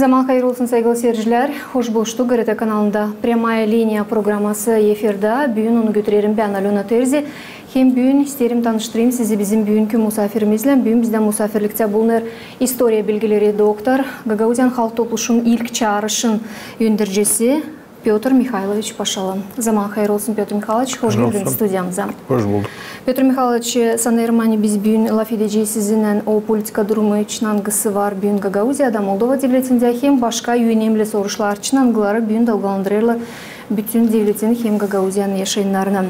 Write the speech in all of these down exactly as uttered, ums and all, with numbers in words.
Zaman hayır olsun, saygılı seyircilär. Hoş buluştuk. GRT kanalında «Прямая линия» programması efirdä. Büün onu götürerim bän, Alöna Terzi. Hem büün isteerim tanıştırayım sizi bizim büünkü musafirimizlän. Büün bizdä musaafirliktä bulunêr istoriya bilgileri doktor, Gagauziyanın Halk Topluşunun ilk çaarışın öndercisi Pötr Mihayloviç Paşalı. Zaman hayır olsun, Pötr Mihayloviç. Hoş geldiniz studiyamıza. Hoş bulduk. Pötr Mihayloviç, sanêrım, ani biz büün lafedecez sizinnän o politika durumu için, angısı var büün Gagauziyada, Moldova devletindä, hem başka önemli soruşlar için, angıları büün dalgalandırêrlar bütün devletin hem Gagauziyanın yaşayannarını.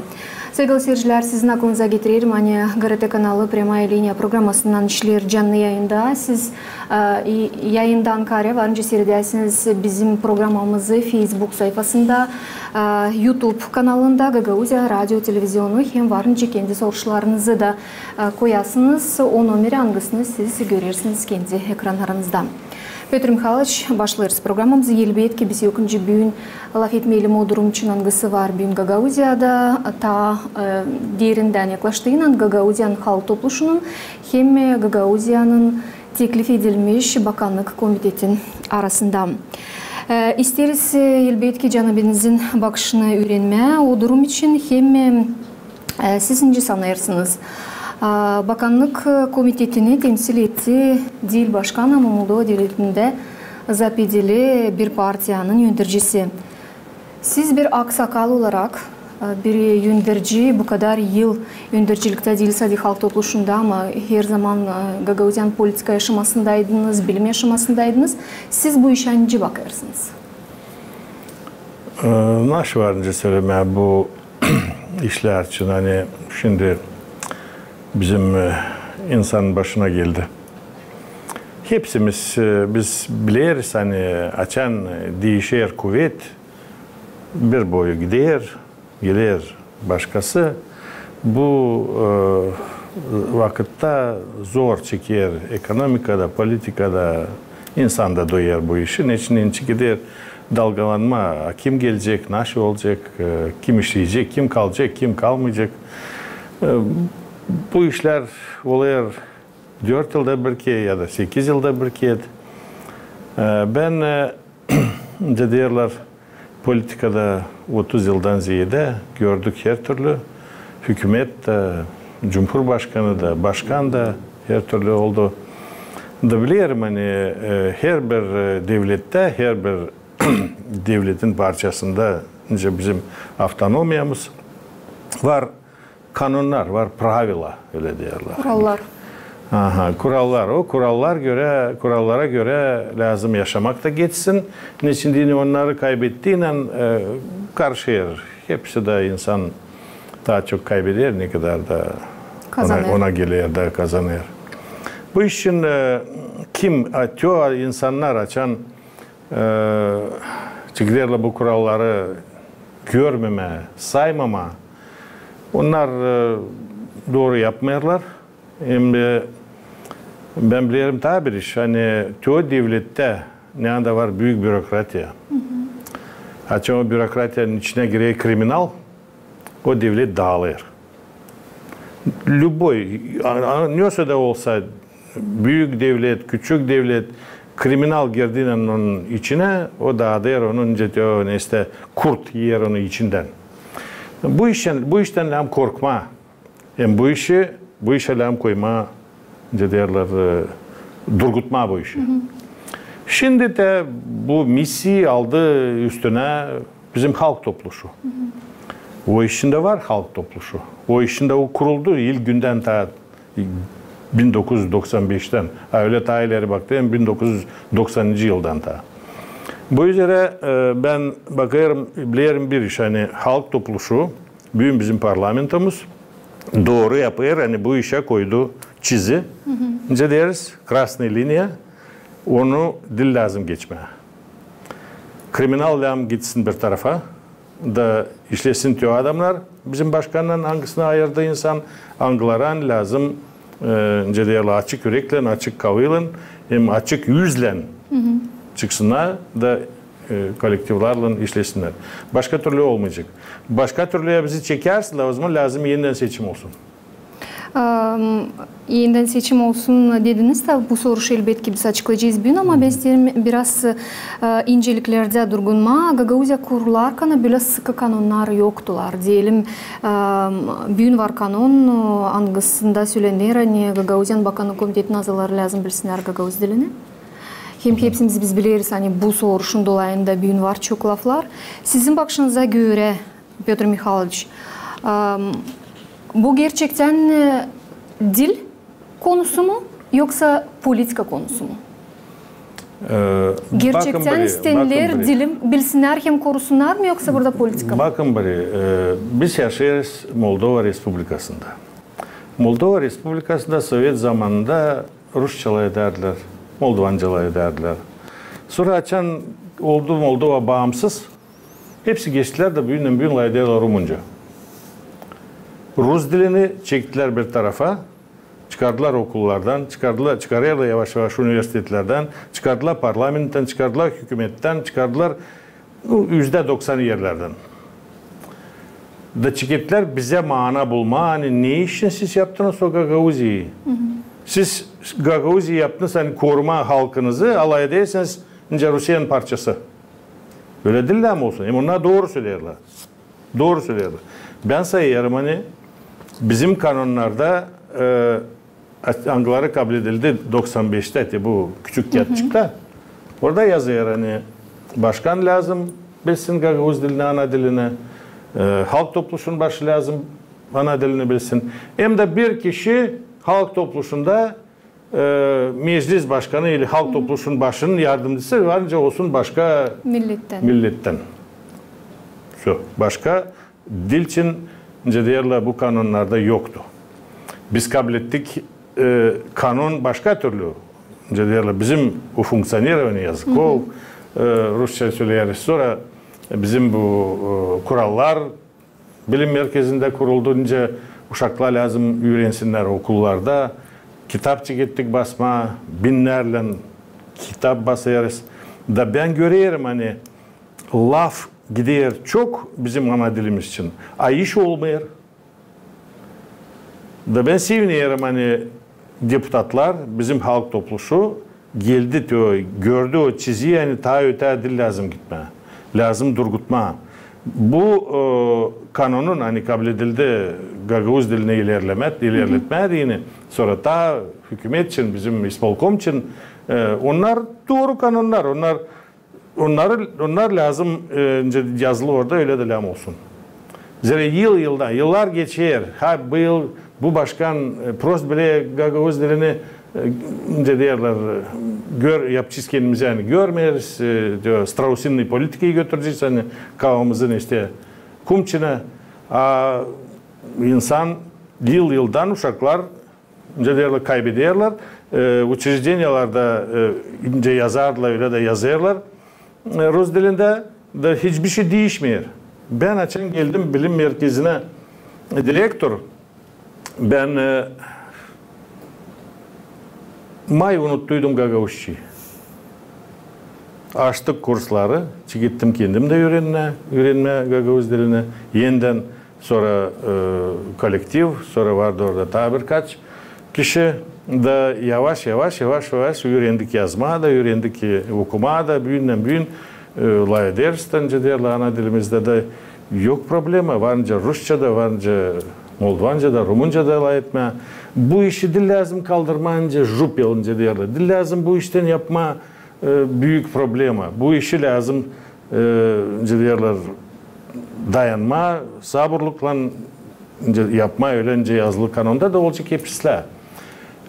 Saygılı seyircilär, sizin aklınıza getirerim, ani GRT kanalı «Прямая линия» programmasınnan işleer canlı yayında. Siz, e, i-, yayından kaarä varınca siiredäsiniz bizim programamızı Facebook sayfasında, e, YouTube kanalında Gagauziya radio televizionu, hem varınca kendi soruşlarınızı da, e, koyasınız o nomeri, angısını siz görersiniz kendi ekranlarınızda. Pötr Mihayloviç, başlêêrız programamızı. Elbetki, biz ilk önce büün lafetmeyelim o durum için, angısı var büün Gagauziyada. Taa, e, derindän yaklaştıynan Gagauziyanın Halk Topluşunun hem Gagauziyanın teklif edilmiş Bakannık komitetin arasında. E, isteeriz, e, elbetki, canabinizin bakışını üürenmää o durum için hem, e, E, siz nicä sanêrsınız? A, Bakannık, e, komitetini temsil etti diil başkan, ama Moldova devletindä ZAP-EDL bir partiyanın öndercisi. Siz bir aksakal olarak, e, bir önderci, bu kadar yıl önderciliktä diil sade Halk Topluşunda, ama herzaman, e, Gagauziyanın politika yaşamasındaydınız, bilim yaşamasındaydınız. Siz bu işä nicä bakêrsınız? E, nasıl var nicä sölemää bu işlär için, ani şindi bizim, e, insanın başına geldi. Hepsimiz, e, biz bileriz, ani açan diişer kuvet, bir boyu gider, gider başkası. Bu, e, vakıtta zor çeker ekonomikada, politikada, insan da duyêr bu işi. Neçin, neçin gider dalgalanma, kim gelecek, nasıl olacak, e, kim işleyecek, kim kalacak, kim kalmayacak. E, bu işlär olêr dört yılda bir ker ya da sekiz yılda bir ker. E, bän, e, nicä deerlär, politikada otuz yıldan zeedä gördük her türlü. Hükümet dä, cumhurbaşkanı da, başkan da her türlü oldu. Da bilerim, ani, e, her bir, e, devlettä, her bir devletin parçasında, nicä bizim avtonomiyamız var, kanunnar var, правила, ölä deerlär. Kurallar. Aha, kurallar. O kurallar görä, kurallara görä lääzım yaşamak da geçsin. Neçin deyni onnarı kaybettiynän, e, karışêr. Hepsi dä insan taa çok kaybeder, ne kadar da ona, ona geler da kazanêr. Bu iş için, e, kim, a, teo insannar açan e, çıkêrlar bu kuralları görmemää, saymamaa, onnar, e, dooru yapmêêrlar. Hem, e, bän bilerim taa bir iş, ani teo devlettä, neredä var büük bürokratiya. Açan o bürokratiyanın içinä girer kriminal, o devlet daalêr. Любой, a, a, nesoy da olsa, büük devlet, küçük devlet, kriminal girdiynän onun içinä, o daadêr onu, nicä te o, neysä, kurt iyer onu içindän. Bu iştän, bu iştän lääzım korkmaa. Hem bu işi, bu işä lääzım koymaa, nicä deerlär, e, durgutmaa bu işi. Şindi dä bu misiya aldı üstünä bizim Halk Topluşu. O işindä var Halk Topluşu. O işindä o kuruldu ilk gündän taa bin dokuz üz doksan beştän. A, ölä taa ileri baktım, bin dokuz üz doksanıncı yıldan taa. Bu üzerä, e, bän bakêrım, bilerim bir iş, ani Halk Topluşu, büün bizim parlamentomuz dooru yapêr, ani bu işä koydu çizi, nicä deeriz, красная линия, onu diil lääzım geçmää. Kriminal lääzım gitsin bir tarafa, da işlesin teo adamnar bizim başkannan, angısını ayırdı insan, angılarını lääzım, e, nicä deerlär, açık üreklän, açık kafaylan, hem açık üzlän çıksınnar da, e, kollektivlarlan işlesinnär. Başka türlü olmayacek. Başka türlü ya bizi çekersin, da o zaman lääzım enidän seçim olsun. Em, enidän seçim olsun dediniz, da bu soruşu elbetki biz açıklayacez büün, ama bän isteerim biraz, e, inceliklerdä durgunmaa. Gagauziya kurularkan bölä sıkı kanonnar yoktular. Deyelim, em, büün var kanon, e, angısında sölener, ani Gagauziyanın Bakanlık Komitetin azaları lääzım bilsinnär gagauz dilini. Hem hepsimiz biz bileriz, ani bu soruşun dolayında büün var çok laflar. Sizin bakışınıza görä, Pötr Mihayloviç, em, bu gerçektän, e, dil konusu mu, yoksa politika konusu mu? E, gerçektän isteerlär dilim bilsinnär hem korusunnar mı, yoksa burada politika mı? Bakın biri, e, biz yaşêêrız Moldova Respublikasında. Moldova Respublikasında sovet zamanında rusça lafedärdilär, moldovanca lafedärdilär. Sora açan oldu Moldova baamsız, hepsi geçtilär da büündän-büün lafedärlär rumunca. Rus dilini çektilär bir tarafa, çıkardılar okullardan, çıkardılar, çıkarêrlar yavaş-yavaş universitetlerdän, çıkardılar parlamenttän, çıkardılar hükümettän, çıkardılar, nu, üzdä doksan erlerdän. Da çekettilär bizä maana bulmaa, ani ne için siz yaptınız o Gagauziyayı? Siz Gagauziyayı yaptınız, ani korumaa halkınızı, a lafedärsiniz, nicä Rusiyanın parçası. Ölä diil lääm olsun. Hem onnar dooru söleerlär. Dooru söleerlär. Bän sayêrım, ani bizim kanonnarda, e, angıları kabledildi doksan beştä, te bu küçük kiyatçıkta. Orada yazêr, ani başkan lääzım bilsin gagauz dilini, ana dilini, e, halk topluşunun başı lääzım ana dilini bilsin. Hem dä bir kişi halk topluşunda e, meclis başkanı ili halk topluşunun başının yardımcısı var, nicä olsun başka millettän. Millettän. Всё. Başka dil için, nicä deerlär, bu kanonnarda yoktu. Biz kablettik, e, kanon başka türlü. Nicä deerlär, bizim bu функционирование языков, e, rusça söleyeriz, sora bizim bu, e, kurallar, bilim merkezindä kuruldu, nicä uşaklar lääzım üürensinnär okullarda. Kitap çekettik basmaa, binnärlän kitap basêrız. Da bän görerim, ani laf gider çok bizim ana dilimiz için, a iş olmêêr. Da bän sevinerim, ani deputatlar, bizim halk topluşu geldi, te o, gördü o çiziyi, ani taa ötää diil lääzım gitmää. Lääzım durgutmaa. Bu, e, kanonun, ani kabledildi gagauz dilini ilerlemää, ilerletmää deyni, sora taa hükümet için, bizim ispolkom için, e, onnar dooru kanonnar, onnar Onnarı, onnar lääzım, e, nicä yazılı orada, ölä dä lääm olsun. Zerä yıl yıldan, yıllar geçer. Ha, bu yıl bu başkan, e, prost bilä gagauz dilini, e, nicä deerlär, e, gör, yapacez kendimizä, ani görmeeriz, e, diyor, страусиный politikayı götürecez, ani kafamızın işte kum içinä. A insan yıl yıldan uşaklar nicä deerlär, kaybederlär. E, учрежденияларда, e, nicä yazardılar, ölä dä yazêrlar, e, rus dilindä, da hiçbir şey diişmeer. Bän açan geldim bilim merkezinä, e, direktor, bän, e, may unuttuydum gagauzçayı. Açtık kursları, çekettim kendim dä üürenmää, üürenmää gagauz dilini. Enidän sora, e, kollektiv, sora vardı orada taa birkaç kişi. Da yavaş, yavaş, yavaş, yavaş üürendik yazmaa da, üürendik, e, okumaa da, büündän-büün, e, lafederiz, nicä deerlär, ana dilimizdä da yok problema, var nicä rusça da, var nicä moldovanca da, rumunca da lafetmää. Bu işi diil lääzım kaldırmaa nicä жупел, nicä deerlär. Diil lääzım bu iştän yapmaa e, büük problema. Bu işi lääzım, e, nicä deerlär, dayanmaa, saburluklan, nicä yapmaa, ölä nicä yazılı kanonda da olacek hepsi.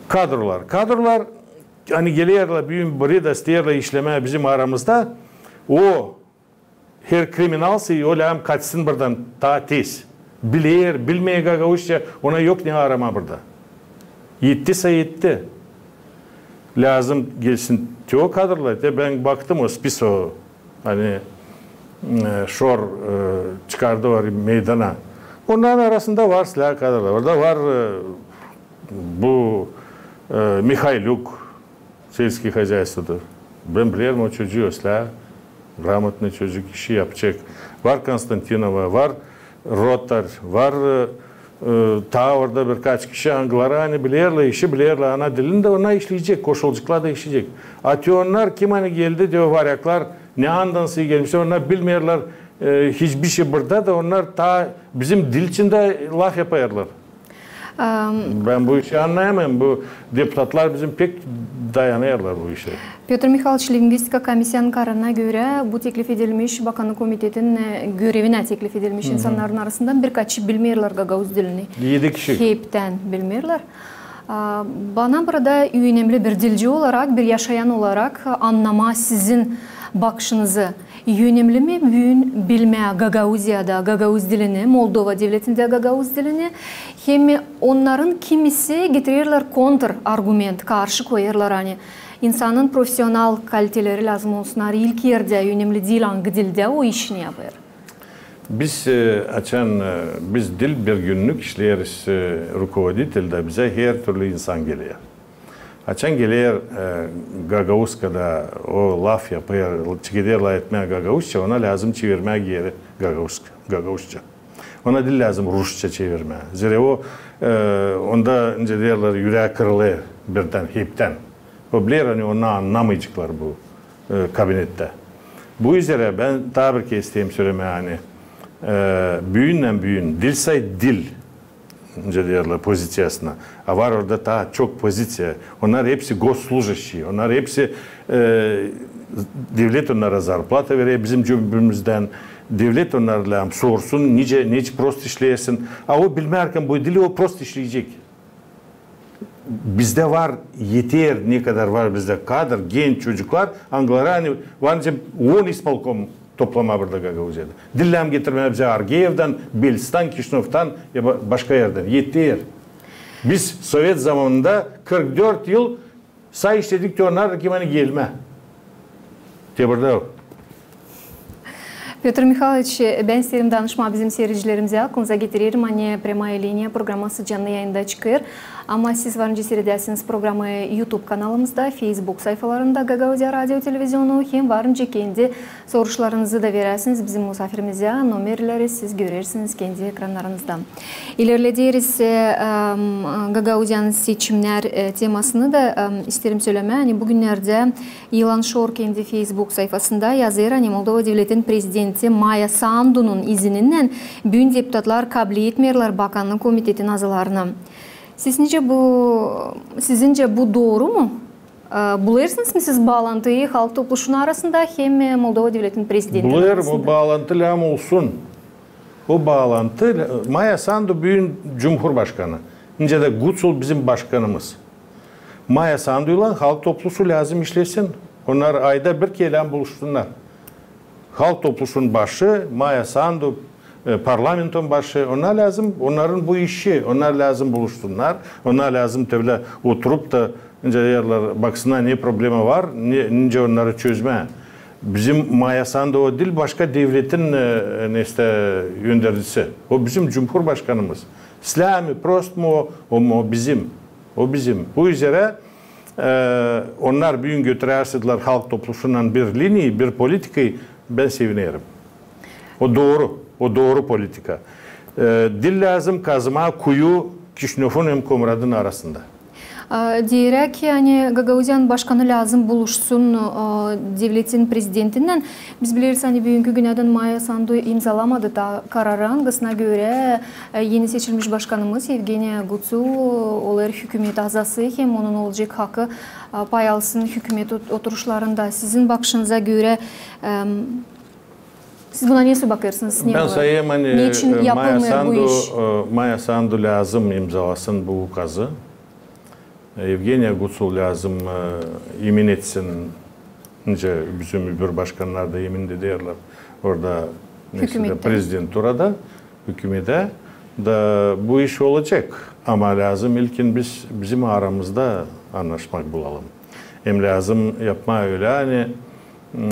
Kadrolar. Kadrolar, ani gelerlär büün buraya da isteerlär işlemää bizim aramızda, o her kriminalsa, o lääzım kaçsın buradan taa tez. Biler, bilmeer gagauzça, ona yok ne aramaa burada. Etti sa etti. Lääzım gelsin te o kadrolar. Te bän baktım o spisoğa, ani, e, şor, e, çıkardılar meydana. Onnarın arasında var islää kadrolar. Orada var, e, bu, e, Mihaylük, сельское хозяйствода. Bän bilerim o çocuyu, islää, грамотный çocuk, işi yapacek. Var Konstantinova, var Rotar, var, e, e, taa orada birkaç kişi, angıları ani bilerlär işi, bilerlär ana dilini dä, onnar işleyecek, koşulaceklar da işleyecek. A te onnar, kim ani geldi, diyor, varyaklar, ne andan sii gelmişlär, onnar bilmeerlär, e, hiçbir şey burada da, onnar taa bizim dil için dä laf yapêrlar. Am, Bän bu işi annayamêêrım. Bu deputatlar bizim pek dayanêrlar bu işe. Pötr Mihayloviç, lingvistika komissiyanın kararına görä, bu teklif edilmiş, Bakannık komitetin, e, görevinä teklif edilmiş insannarın arasından birkaçı bilmeerlär gagauz dilini. Edi kişi. Heptän bilmeerlär. A, bana burada önemli bir dilci olarak, bir yaşayan olarak annamaa sizin bakışınızı. Önemli mi büün bilmää Gagauziyada gagauz dilini, Moldova devletindä gagauz dilini? Hem onnarın kimisi getirerlär kontrargument, karşı koyêrlar, ani insanın profesional kaliteleri lääzım olsunnar ilk erdä, önemli diil, angı dildä o işini yapêr. Biz, e, açan, e, biz diil bir günnük işleeriz, e, rukovoditeldä, bizä hertürlü insan geler. Açan geler, e, gagauzkada o laf yapêr, çekeder lafetmää gagauzça, ona lääzım çevirmää geeri gagauz-, gagauzça. Ona diil lääzım rusça çevirmää. Zerä o, e, onda, nicä deerlär, ürää kırılêr birdän, heptän. O biler, ani onu annamayaceklar bu, e, kabinettä. Bu üzerä bän taa bir kerä isteerim sölemää, ani, e, büündän büün diil say diil, nicä deerlär, pozitsiyasına. A var orada taa çok pozitsiya. Onnar hepsi госслужащие, onnar hepsi, e, devlet onnara zarplata verer bizim cöbümüzdän. Devlet onnarı lääzım sorsun, nicä, neçin prost işleersin. A o bilmärkän bu diili o prost işleyecek. Bizdä var eter, ne kadar var bizdä kadr, genç çocuklar, angıları ani var nicä on ispolkom toplamaa burada Gagauziyada. Diil lääzım getirmää bizä Argeyevdan, Belstan, Kişinövdan ya ba-, başka erdän. Eter. Biz sovet zamanında kırk dört yıl say işledik, te onnar kim ani gelmää. Te burada yok. Pötr Mihayloviç, bän isteerim danışmaa bizim siiredicilerimizä, aklınıza getirerim, ani «Прямая линия» programması canlı yayında çıkêr. Ama siz var nicä siiredäsiniz programayı YouTube kanalımızda, Facebook sayfalarında Gagauziya Radio Televizionu, hem var nicä kendi soruşlarınızı da veräsiniz bizim musafirimizä, nomerleri siz görersiniz kendi ekrannarınızda. İlerlederiz, e, em, Gagauziyanın seçimnär, e, temasını da, em, isteerim sölemää, ani bugünnerdä Yılan Şor kendi Facebook sayfasında yazêr, ani Moldova devletin prezidenti Maya Sandunun izininnän büün deputatlar kabletmeerlär Bakannık komitetin azalarını. Siz nicä bu, sizincä bu dooru mu? E, bulêrsınız mı siz baalantıyı Halk Topluşunun arasında hem, e, Moldova devletin prezidentinin arasında? Bulêrım, o baalantı lääzım olsun. O baalantı, Maya Sandu büün cumhurbaşkanı. Nicä dä Guçul bizim başkanımız. Maya Sanduylan Halk Topluşu lääzım işlesin. Onnar ayda bir kerä lääzım buluşsunnar. Halk Topluşunun başı, Maya Sandu, e, parlamentonun başı, onnar lääzım, onnarın bu işi, onnar lääzım buluşsunnar, onnar lääzım te bölä oturup da, nicä deerlär, baksınnar, ne problema var, ne, nicä onnarı çözmää. Bizim Maya Sandu o diil, başka devletin, e, neysä, öndercisi. O bizim cumhurbaşkanımız. Slami, prost mu o, o mu o bizim. O bizim. Bu üzerä, e, onnar büün götürärsälär Halk Topluşunnan bir liniya, bir politika, bän sevinerim. O dooru, o dooru politika. E, diil lääzım kazmaa kuyu Kişinövun hem Komratın arasında. A, deeräk, ani Gagauziyanın başkanı lääzım buluşsun, a, devletin prezidentinnän. Biz bileriz, ani büünkü günädän Maya Sandu imzalamadı taa kararı, angısına görä, e, eni seçilmiş başkanımız Evgeniya Guçul olêr hükümet azası, hem onun olacek hakı, a, pay alsın hükümet ot-, oturuşlarında. Sizin bakışınıza görä, em, siz buna nesoy bakêrsınız? Ne olar? Bän sayêrım, ani, neçin, e, yapılmêêr bu iş? E, Maya Sandu lääzım imzalasın bu ukazı. Evgeniya Guçul lääzım, e, emin etsin, nicä bizim öbür başkannar da emin ederlär orada, neysä dä, prezidenturada, hükümetä. Da bu iş olacek. Ama lääzım ilkin biz, bizim aramızda annaşmak bulalım. Hem lääzım yapmaa ölä, ani,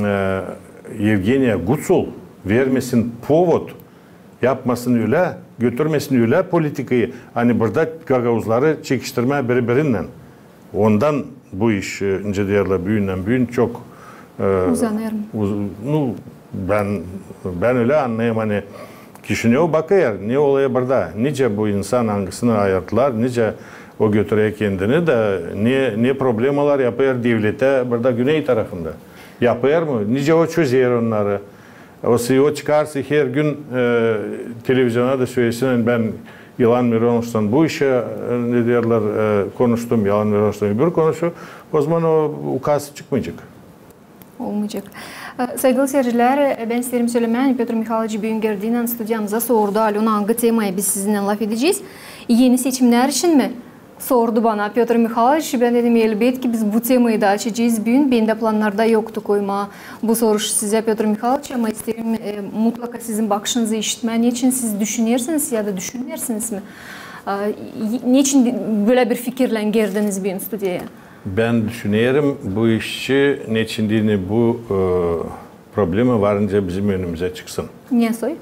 e, Evgeniya Guçul vermesin povod, yapmasın ölä, götürmesin ölä politikayı, ani burada gagauzları çekiştirmää biri-birinnän. Ondan bu iş, e, nicä deerlär, büündän büün çok, e, uzanêr mı? Uz-, nu, bän, bän ölä annêêrım, ani Kişinev bakêr, ne olêr burada, nicä bu insan, angısını ayırdılar, nicä o götürer kendini da ne, ne problemalar yapêr devletä burada güney tarafında. Yapêr mı? Nicä o çözer onnarı? O, o çıkarsa her gün, e, televizyona da sölesin, ani bän İlan Mironoviçtan bu işä, e, ne deerlär, e, konuştum, İlan Mironoviçtan öbür konuşu, o zaman o ukaz çıkmayacek. Olmayacek. E, saygılı seyircilär, e, bän isteerim sölemää, ani Pötr Mihayloviç büün girdiynän studiyamıza sordu: Alöna, angı temayı biz sizinnän lafedecez? Eni seçimnär için mi? Sordu bana Pötr Mihayloviç, bän dedim, elbetki, biz bu temayı da açacez büün. Bendä plannarda yoktu koymaa bu soruşu sizä, Pötr Mihayloviç, ama isteerim, e, mutlaka sizin bakışınızı işitmää, neçin siz düşünersiniz ya da düşünmeersiniz mi? E, neçin bölä bir fikirlän girdiniz büün studiyaya? Bän düşünerim, bu işi neçin deyni bu, e, problema varınca bizim önümüzä çıksın. Ne soy?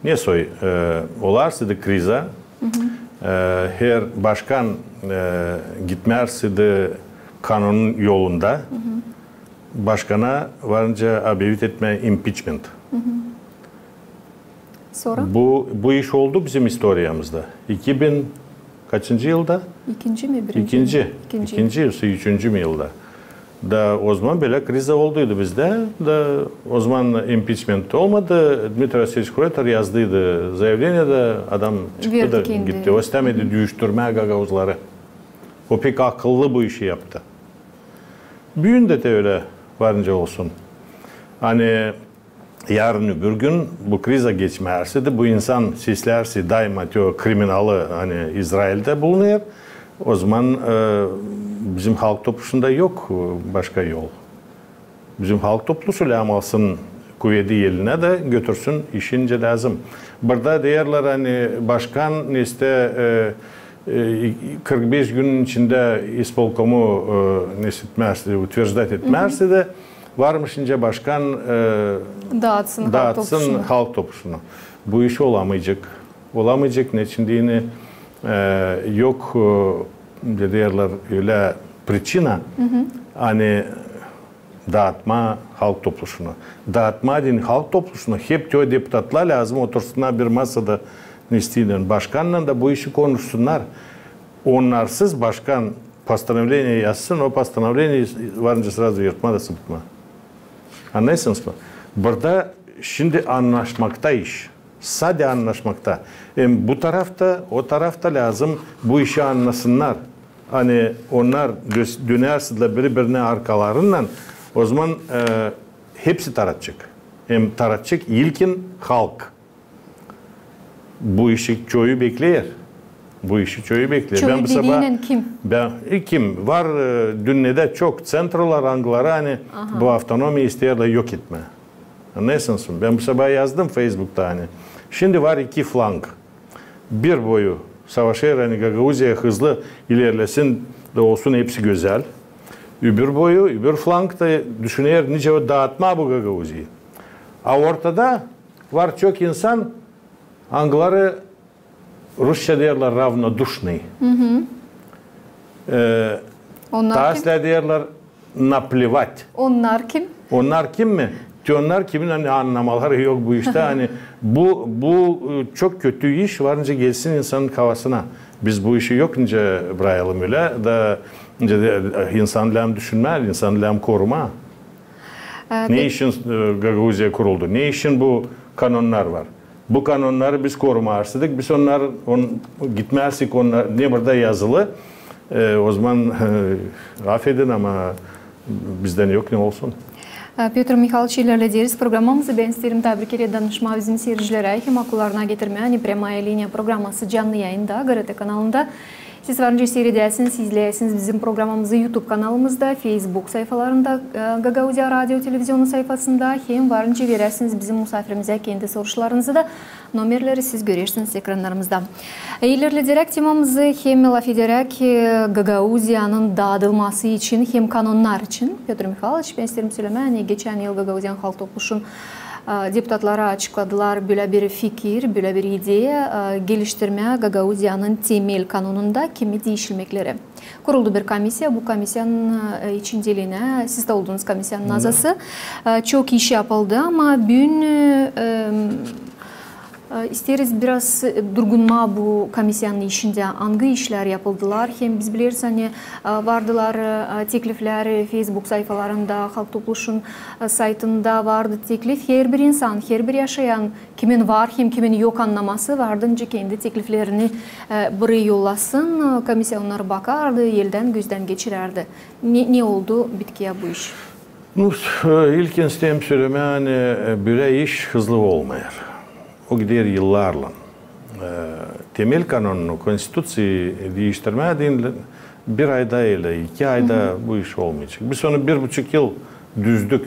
Ne soy? E, olarsa da kriza, e, her başkan, e, gitmärsa da kanonun yolunda, başkana varınca obevit etmää impiçment. Sora? Bu, bu iş oldu bizim istoriyamızda. İki bin kaçıncı yılda? İkinci mi, birinci mi? İkinci. İkinci. İkinci, üçüncü mü yılda? Da o zaman bölä kriza olduydu bizdä. Da o zaman impiçment olmadı. Dmitriy Vasilyeviç Kroytor yazdıydı zayavleniya da adam çıktı da gitti. O istämedi düüştürmää gagauzları. O pek akıllı bu işi yaptı. Büün dä ölä varınca olsun. Ani yarın öbür gün bu kriza geçmärse dä, bu insan seslärse dayma te o kriminalı, ani İzraildä bulunêr, o zaman, e, bizim halk topluşunda yok, e, başka yol. Bizim halk toplusu lääzım alsın kuvedi elinä da götürsün işi nicä lääzım. Burada deerlär, ani başkan neysä, e, e, kırk beş günün içindä ispolkomu, e, neysä etmärse, utverjdat etmärse dä, varmış nicä başkan, e, daatsın halk topluşunu. Bu iş olamayacek. Olamayacek, neçin deyni, e, yok, e, deerlär, ölä pričina, ani daatmaa halk topluşunu. Daatmaa deyni halk topluşunu, hep te o deputatlar lääzım otursunnar bir masada, neysä deyni, başkannan da bu işi konuşsunnar. Onnarsız başkan постановление yazsın, o постановление varınca srazu yırtmaa da sıpıtmaa. Annêêrsınız mı? Burada şindi annaşmakta iş. Sade annaşmakta. Hem bu tarafta, o tarafta lääzım bu işi annasınnar. Ani onnar dö-, dönärse dä biri-birinä arkalarınnan, o zaman, e, hepsi taratacek. Hem taratacek ilkin halk. Bu işi çoyu bekleer. Bu işi çoyu bekleer. Çoyu dediynän kim? Bän, e, kim? Var, e, dünnedä çok ţentrolar, angıları, ani bu avtonomiya isteerlär yok etmää. Annêêrsınız mı? Bän bu sabaa yazdım Feysbukta, ani şindi var iki flank. Bir boyu savaşêr, ani Gagauziya hızlı ilerlesin da olsun hepsi gözäl. Öbür boyu, öbür flank da düşüner, nicä daatmaa bu Gagauziyayı. A ortada var çok insan, angıları rusça deerlär равнодушный. E, taaslää deerlär наплевать. Onnar kim? Onnar kim mi? Te onnar kimin, ani annamaları yok bu iştä. Ani bu, bu, e, çok kötü iş, varınca gelsin insanın kafasına. Biz bu işi yok nicä brakayalım ölä da, nicä dä, e, insan lääzım düşünmää, insan lääzım korumaa. E, ne için, e, Gagauziya kuruldu? Ne için bu kanonnar var? Bu kanonnarı biz korumêêrsak, biz onnar, on, gitmärsäk onnar, ne burada yazılı, e, o zaman, e, afedin, ama bizdän yok ne olsun. E, Pötr Mihayloviç, ilerlederiz programamızı. Bän isteerim taa bir kerä danışmaa bizim siircilerä hem akıllarına getirmää, ani Прямая линия programması canlı yayında GRT kanalında. Siz varınca siiredäsiniz, izleyäsiniz bizim programamızı YouTube kanalımızda, Facebook sayfalarında, e, Gagauziya radio televizionu sayfasında, hem varınca veräsiniz bizim musaafirimizä kendi soruşlarınızı da. Nomerleri siz görersiniz ekrannarımızda. E, ilerlederäk temamızı hem lafederäk, e, Gagauziyanın daadılması için hem kanonnar için, Pötr Mihayloviç, bän isteerim sölemää, ani geçän yıl Gagauziyanın halk topluşun e, deputatları açıkladılar bölä bir fikir, bölä bir ideya, e, geliştirmää Gagauziyanın temel kanonunda kimi diişilmekleri. Kuruldu bir komissiya, bu komissiyanın, e, içindelinä, siz dä oldunuz komissiyanın azası. E, çok iş yapıldı, ama büün, e, e, E, isteeriz biraz, e, durgunmaa bu komissiyanın işindä, angı işlär yapıldılar. Hem biz bileriz, ani, e, vardılar, e, tekliflär Facebook sayfalarında, Halk Topluşun, e, saytında vardı teklif. Herbir insan, herbir yaşayan, kimin var hem kimin yok annaması vardı, nicä kendi tekliflerini, e, burayı yollasın. E, komissiya onnarı bakardı, eldän gözdän geçirärdi. Ne, ne oldu, bitti ya bu iş? Nu, s-, e, ilkin isteerim sölemää, ani, e, bölä iş hızlı olmêêr. O gider yıllarlan. E, temel kanonunu, konstituţiyayı diiştirmää deyni bir ayda elä, iki ayda bu iş olmayacek. Biz onu bir buçuk yıl düzdük.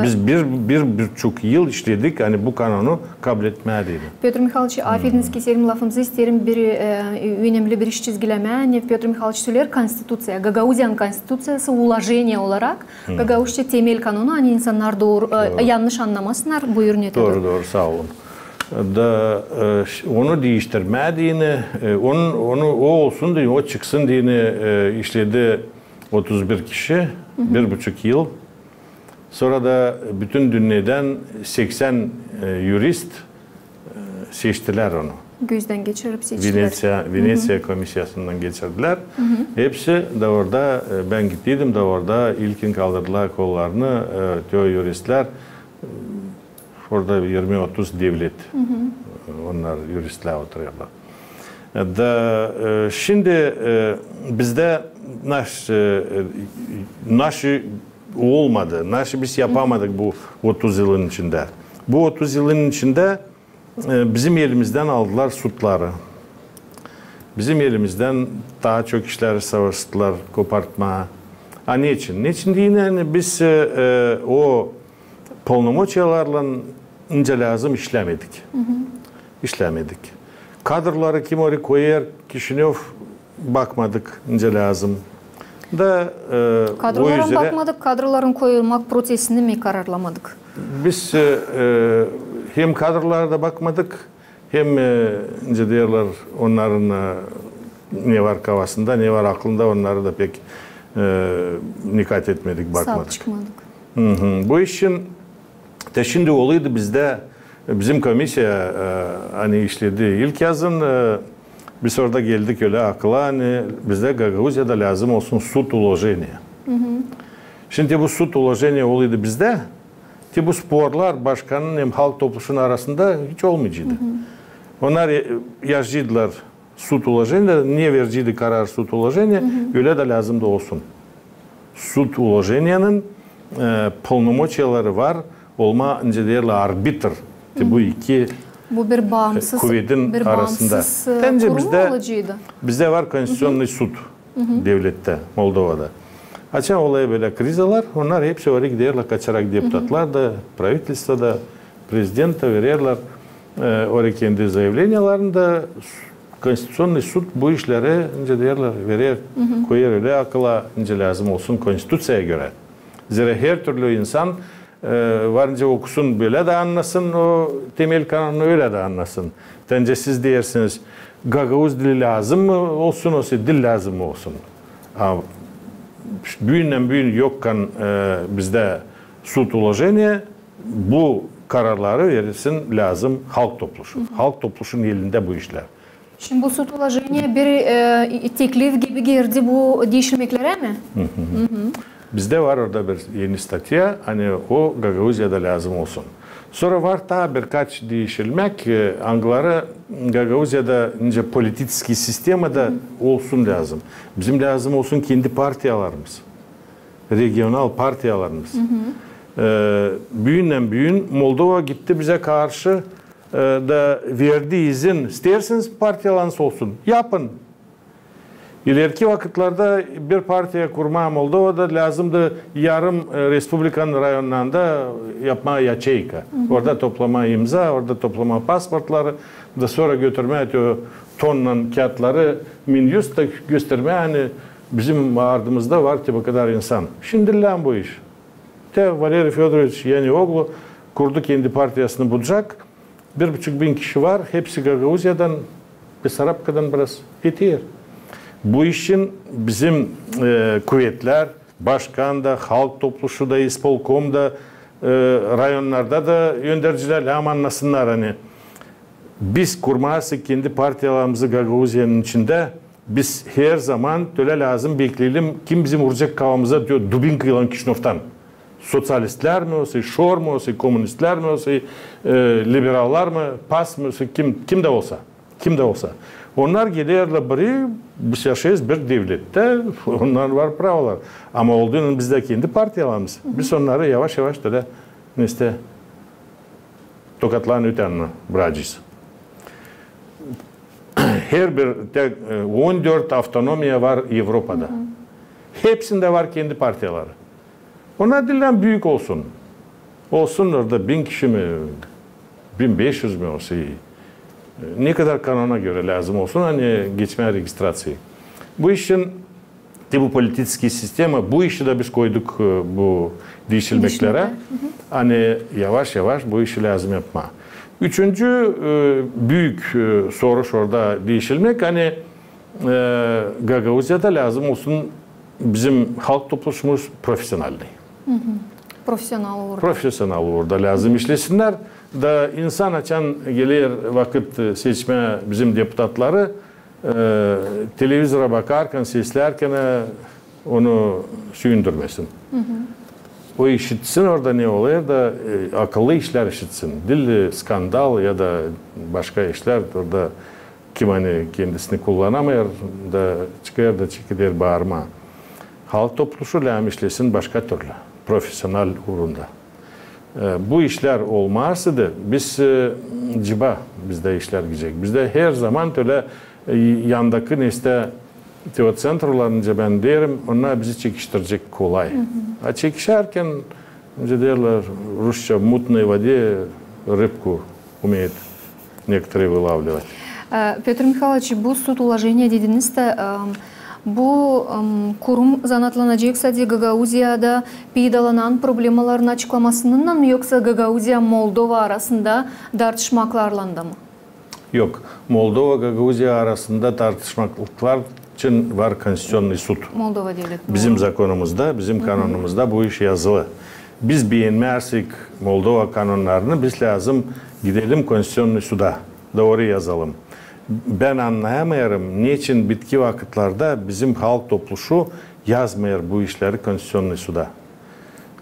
Biz bir, bir buçuk yıl işledik, ani bu kanonu kabletmää deyni. Pötr Mihayloviç, afediniz, keserim lafınızı, isteerim bir, e, önemli bir iş çizgilemää. Ani Pötr Mihayloviç söleer, konstituţiya, Gagauziyanın konstituţiyası, uloženiye olarak, gagauzça temel kanonu, ani insannar dooru, e, yannış annamasınnar, buyurun, ne. Dooru, dooru, saa olun. Da, e, ş-, onu diiştirmää deyni, e, onu, onu, o olsun deyni, o çıksın deyni, e, işledi otuz bir kişi, bir buçuk yıl. Sora da bütün dünnedän seksän, e, yurist, e, seçtilär onu. Gözdän geçirip seçtilär. Veneţiya, Veneţiya komissiyasından geçirdilär. Hepsi da orada, e, bän gittiydim da orada ilkin kaldırdılar kollarını, e, te o yuristlär, e, orada irmi-otuz devlet, e, onnar yuristlär oturêrlar. E, da, e, şindi, e, bizdä naş-, e, e, naşı olmadı, naşı biz yapamadık bu otuz yılın içindä. Bu otuz yılın içindä, e, bizim elimizdän aldılar sudları. Bizim elimizdän taa çok işleri savaştılar kopartmaa. A neçin? Neçin deyni, ani biz, e, e, o polnomoçiyalarlan nicä lääzım işlämedik. İşlämedik. Kadrları kim orayı koyêr, Kişinöv, bakmadık nicä lääzım. Da, e, o üzerä bakmadık, kadrların koyulmak prosesini mi kararlamadık? Biz, e, e, hem kadrlara da bakmadık, hem, e, nicä deerlär, onnarın, e, ne var kafasında, ne var aklında, onnarı da pek, e, dikat etmedik, bakmadık. Saap çıkmadık. Bu iş için te şindi oluydu bizdä, bizim komissiya, e, ani işledi ilk yazın, e, biz orada geldik ölä akıla, ani bizdä Gagauziyada lääzım olsun sud uloženiye. Şindi bu sud uloženiye oluydu bizdä, te bu sporlar başkanın hem Halk Topluşunun arasında hiç olmaycıydı. Onnar, e, yazacıydılar sud uloženiye, ne vericiydi karar sud uloženiye, ölä dä lääzımdı olsun. Sud uloženiyenin, e, polnomoçiyaları var olmaa, nicä deerlär, arbitr. Te bu iki, bu bir, e, baansız, kuvedin bir arasında. Baansız, e, kurum bizdä olacıydı. Bizdä var Konstituţionnıy sud devlettä, Moldovada. Açan olêr bölä krizalar, onnar hepsi orayı giderlär, kaçarak deputatlar da, pravidelstvo da, prezident da vererlär, e, orayı kendi zayavleniyalarını da. Konstituţionnıy sud bu işleri, nicä deerlär, verer, koyêr ölä akıla, nicä lääzım olsun konstituţiyaya görä. Zerä hertürlü insan, e, var nicä okusun, bölä dä annasın o temel kanonunu, ölä dä annasın. Te nicä siz deersiniz, gagauz dili lääzım mı olsun, osa dil lääzım mı olsun? A, büündän-büün yokkan, e, bizdä sud uloženiye, bu kararları versin lääzım Halk Topluşu. Halk Topluşunun elindä bu işlär. Şindi bu sud uloženiye bir, e, teklif gibi girdi bu diişilmeklerä mi? Bizdä var orada bir eni statya, ani o Gagauziyada lääzım olsun. Sora var taa birkaç diişilmäk, e, angıları Gagauziyada nicä politiţskiy sistemada olsun lääzım. Bizim lääzım olsun kendi partiyalarımız. Regional partiyalarımız. E, büündän-büün Moldova gitti bizä karşı, e, da verdi izin, isteersiniz partiyalarınız olsun, yapın. İleriki vakıtlarda bir partiya kurmaa Moldovada lääzımdı yarım, e, respublikanın rayonnarında yapmaa yaçeyka. Orada toplamaa imza, orada toplamaa pasportları, da sora götürmää te o tonnan kiyatları Minjust da göstermää, ani bizim ardımızda var te bu kadar insan. Şindi lääzım bu iş. Te Valeriy Födoroviç Yanioglu kurdu kendi partiyasını Bucak. Bir buçuk bin kişi var, hepsi Gagauziyadan, Besarabkadan biraz. Eter. Bu iş için bizim, e, kuvetlär, başkan da, Halk Topluşu da, ispolkom da, e, rayonnarda da öndercilär lääzım annasınnar, ani Biz kurmarsek kendi partiyalarımızı Gagauziyanın içindä, biz herzaman tölä lääzım bekleyelim, kim bizim uracek kafamıza, diyor, dubinkaylan Kişinövdan. Soţialistlär mi olsa, Şor mu olsa, kommunistlär mi olsa, e, liberallar mı, PAS mı olsa, kim, kim dä olsa. Kim dä olsa. Onnar gelerlär biri, biz yaşêêrız bir devlettä, onnar var pravalar. Ama olduunnan bizdä kendi partiyalarımız. Biz onnarı yavaş-yavaş tölä, neysä, tokatların ötänini bırakacez. Herbir tek, e, on dört avtonomiya var Evropada. Hepsindä var kendi partiyaları. Onnar diil büük olsun. Olsun orada bin kişi mi, bin beş üz mü olsa, e, ne kadar kanona görä lääzım olsun, ani geçmää registraţiyayı. Bu işin, te bu polititskiy sistema, bu işi dä biz koyduk, e, bu diişilmeklerä. Ani yavaş-yavaş bu işi lääzım yapmaa. Üçüncü, e, büük, e, soruş orada diişilmek, ani, e, Gagauziyada lääzım olsun bizim halk topluşumuz profesionalnıy. Profesional uurda. Profesional uurda lääzım işlesinnär. Da insan açan geler vakıt, e, seçmää bizim deputatları, e, televizora bakarkan, seslärkän, e, onu süündürmesin. O işitsin orada ne olêr da, e, akıllı işlär işitsin. Diil, e, skandal ya da başka işlär orada kim ani kendisini kullanamêêr da çıkêr da çekeder baarmaa. Halk topluşu lääzım işlesin başka türlü, profesional uurunda. E, bu işlär olmazsa da biz, e, ciba bizdä işlär gidecek. Bizdä herzaman tölä, e, yandakı neysä te o ţentrolarınca bän deerim, onnar bizi çekiştirecek kolay. A çekişärkän, neysä deerlär rusça, в мутной воде рыбку умеют некоторые вылавливать. E, Pötr Mihayloviç, bu sud uloženiya dediniz dä, e, bu, e, kurum zanaatlanacek sade Gagauziyada peydalanan problemaların açıklamasınnan mı, yoksa Gagauziya, Moldova arasında tartışmaklarlan da mı? Yok. Moldova, Gagauziya arasında tartışmaklıklar için var Konstituţionnıy sud. Moldova devlet. Bizim zakonumuzda, bizim kanonumuzda bu iş yazılı. Biz beenmärsek Moldova kanonnarını, biz lääzım gidelim Konstituţionnıy suda da orayı yazalım. Bän annayamêêrım, neçin bitki vakıtlarda bizim halk topluşu yazmêêr bu işleri Konstituţionnıy suda.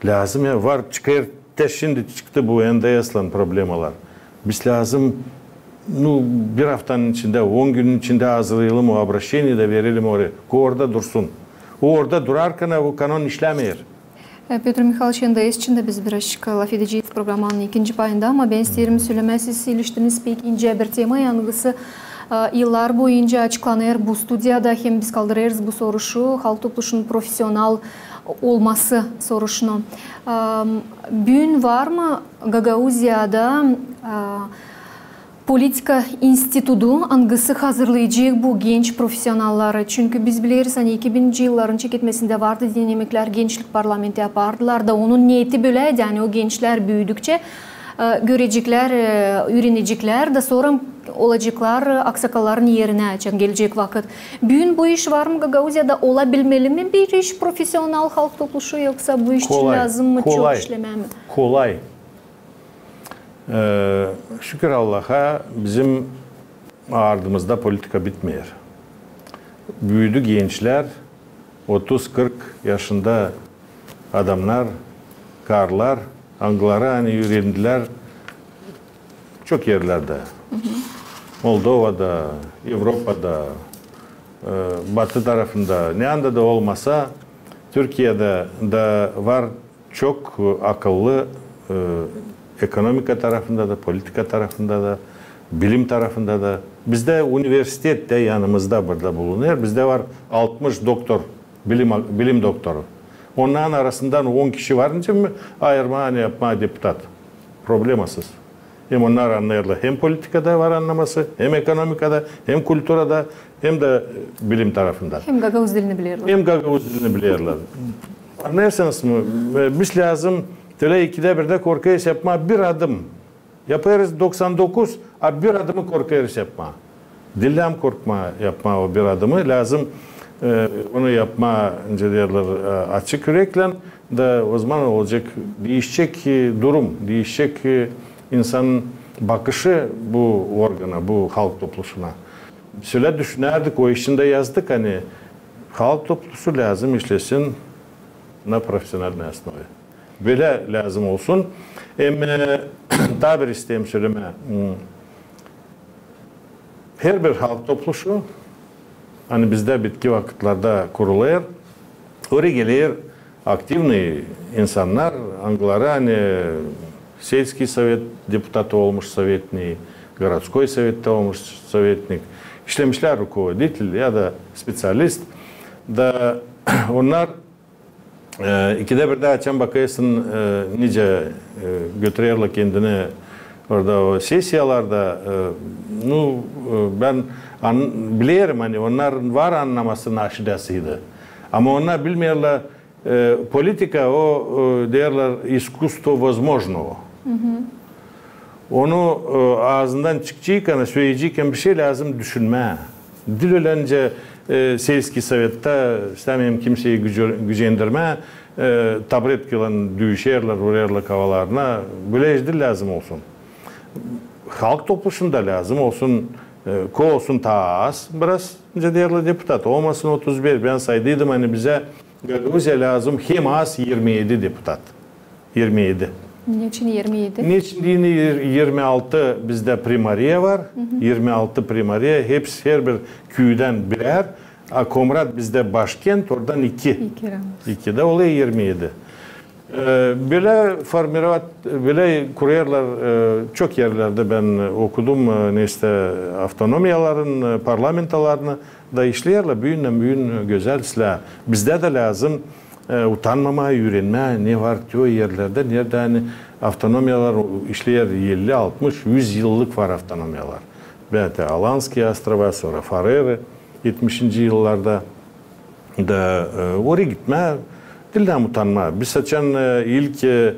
Lääzım ya, var, çıkêr, te şindi çıktı bu N D S-län problemalar. Biz lääzım, nu, bir aftanın içindä, on günün içindä hazırlayalım o obraşeniyi da verelim oraya. O orada dursun. O orada durarkan o kanon işlämeer. E, Pötr Mihayloviç, N D S için dä biz birazcık lafedecez programanın ikinci payında, ama bän isteerim sölemää, siz iliştiniz pek incä bir tema, angısı, e, yıllar boyunca açıklanêr bu studiyada, hem biz kaldırêrız bu soruşu, halk topluşunun profesional olması soruşunu. E, büün var mı Gagauziyada, e, politika institudu, angısı hazırlayacek bu genç profesionalları? Çünkü biz bileriz, ani iki bininci yılların çeketmesindä vardı denemeklär, gençlik parlamenti yapardılar da, onun neeti böläydi, ani o gençlär büüdükçä, e, göreceklär, e, üüreneceklär da sora olaceklar aksakalların erinä, açan gelecek vakıt. Büün bu iş var mı Gagauziyada, olabilmeli mi bir iş profesional halk topluşu, yoksa bu iş için lääzım mı çok işlemää mi? Kolay. E, şükür Allaha, bizim ardımızda politika bitmeer. Büüdü gençlär, otuz, kırk yaşında adamnar, karılar, angıları ani üürendilär çok erlerdä. Moldovada, Evropada, e, batı tarafında, ne anda da olmasa, Türkiyedä da var çok, e, akıllı, e, ekonomika tarafında da, politika tarafında da, bilim tarafında da. Bizdä universitet dä yanımızda burada bulunêr. Bizdä var altmış doktor, bilim, bilim doktoru. Onnarın arasından on kişi var, nicä mi ayırmaa, ani yapmaa deputat. Problemasız. Hem onnar annêêrlar, hem politikada var annaması, hem ekonomikada, hem kulturada, hem dä, e, bilim tarafında. Hem gagauz dilini bilerlär. Hem gagauz dilini bilerlär. Annêêrsınız mı? E, biz lääzım tölä ikidä birdä korkêrız yapmaa bir adım. Yapêrız doksan dokuz, a bir adımı korkêrız yapmaa. Diil lääzım korkmaa yapmaa o bir adımı. Lääzım, e, onu yapmaa, nicä deerlär, e, açık üreklän, da ozaman olacek, diişecek, e, durum, diişecek, e, insanın bakışı bu organa, bu halk topluşuna. Şölä düşünärdik, o işindä yazdık, ani halk toplusu lääzım işlesin na profesionalnıy osnovä. Bölä lääzım olsun. Hem, e, taa bir isteerim sölemää. Hmm. Herbir halk topluşu, ani bizdä bitki vakıtlarda kurulêr, oraya geler aktivnıy insannar, angıları, ani, selskiy sovet deputatı olmuş sovetnik, gorodskoy sovettä olmuş sovetnik, işlemişlär rukovoditelä ya da speţialist. Da onnar E, ikidä birdä açan bakêrsın, e, nicä, e, götürerlär kendini orada o sesiyalarda, e, nu, e, bän an-, bilerim, ani onnar var annaması naşidäsiydi. Ama onnar bilmeerlär, e, politika o, e, deerlär, искусство возможного. Onu, e, aazından çıkacêykana, söleyecäykän bir şey lääzım düşünmää. Diil ölä nicä, e, selskiy sovettä, istämeerim kimseyi güce-, gücendirmää, e, taburetkaylan düüşerlär, urêrlar kafalarına. Bölä iş diil lääzım olsun. Halk topluşunda lääzım olsun, e, ko olsun taa az biraz, nicä deerlär, deputat. Olmasın otuz beş, bän saydıydım, ani bizä Gagauziya lääzım hem az irmi edi deputat. İrmi edi. Neçin irmi edi? Neçin deyni ir-, irmi altı bizdä primariya var, irmi altı primariya, hepsi, herbir küüdän birär. A Komrat bizdä başkent, oradan iki. İki yalnız. İki dä olêr irmi edi. E, bölä formirovat, bölä kurêrlar, e, çok erlerdä bän okudum, e, neysä avtonomiyaların, e, parlamentalarını da işleerlär, büündän-büün gözäl islää. Bizdä dä lääzım, e, utanmamaa, üürenmää, ne var te o erlerdä, neredä ani avtonomiyalar işleer elli, altmış, üz yıllık var avtonomiyalar. Bän te Alanskiy ostrova, sora Farerı etmişinci yıllarda. Da, e, oraya gitmää, diil dä utanmaa. Biz açan, e, ilk, e,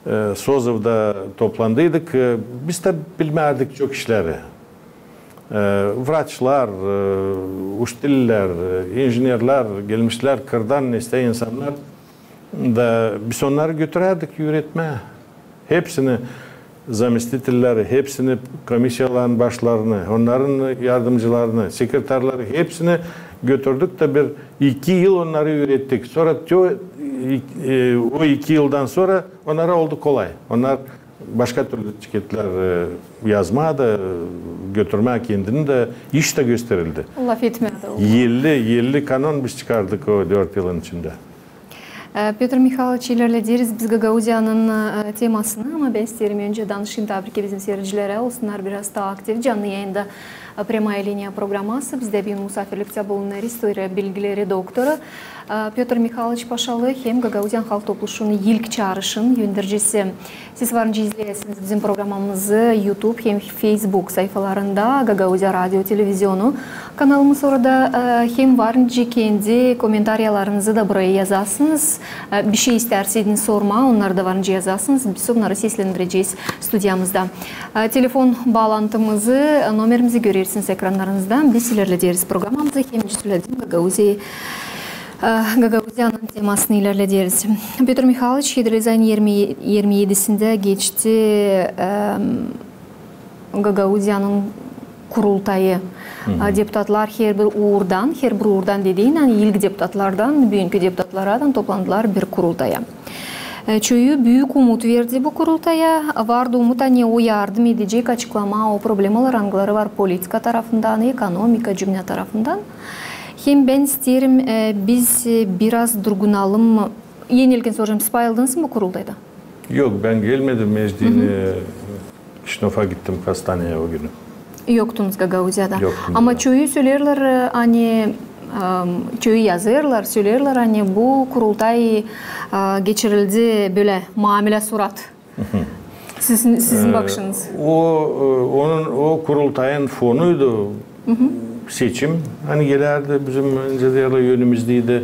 e, sozıvda toplandıydık, e, biz dä bilmärdik çok işleri. E, vraçlar, e, uçtillär, e, injinerlär, gelmişlär kırdan, neysä insannar. Da biz onnarı götürärdik üüretmää. Hepsini, zamistitilleri, hepsini, komissiyaların başlarını, onnarın yardımcılarını, sekreterleri, hepsini götürdük da bir iki yıl onnarı üürettik. Sora te o, e, o iki yıldan sora onnara oldu kolay. Onnar başka türlü çıkettilär, e, yazmaa da, e, götürmää kendini dä, iş dä gösterildi. Elli, elli kanon biz çıkardık o dört yılın içindä. E, Pötr Mihalıç, ilerlederiz biz Gagauziyanın, e, temasını, ama bän isteerim öncä danışayım taa bir kerä bizim siircilerä, olsunnar biraz taa aktiv. Canlı yayında, e, Прямая линия programması. Bizdä büün musaafirliktä bulunêr istoriya bilgileri doktoru, e, Pötr Mihalıç Paşalı hem Gagauziyanın halk topluşunun ilk çaarışın öndercisi. Siz var nicä izleyäsiniz bizim programamızı YouTube hem Facebook sayfalarında, Gagauziya radio televizionu kanalımız orada, e, hem var nicä kendi komentariyalarınızı da buraya yazasınız. E, bir şey isteersäniz sormaa, onnarı da var nicä yazasınız, biz onnarı seslendirecez studiyamızda. E, telefon baalantımızı, e, nomerimizi görersiniz ekranlarınızda. Biz ilerlederiz programamızı, hem söleyim, Gagauziyayı E, Gagauziyanın temasını ilerlederiz. Pötr Mihalıç, Hidrolizayın irmi, irmi edisindä geçti, e, Gagauziyanın kurultayı. E, deputatlar herbir uurdan, herbir uurdan dediim, ani ilk deputatlardan, büünkü deputatlardan toplandılar bir kurultaya. E, çoyu büük umut verdi bu kurultaya. Vardı umut, ani o yardım edecek açıklamaa o problemaları, angıları var politika tarafından, ekonomika, cümlä tarafından. Hem bän isteerim, e, biz, e, biraz durgunalım. Enelkän soracam, siz payıldınız mı bu kurultayda? Yok, bän gelmedim, mecbur, e, Kişinöva gittim hastaneyä o günü. Yoktunuz Gagauziyada. Yoktum. Ama çoyu söleerlär, e, ani, e, çoyu yazêrlar, söleerlär, ani bu kurultay, e, geçirildi bölä muamelä surat. Sizin, sizin bakışınız? O, e, onun, o kurultayın fonuydu seçim. Ani gelärdi bizim, nicä deerlär, önümüzdeydi.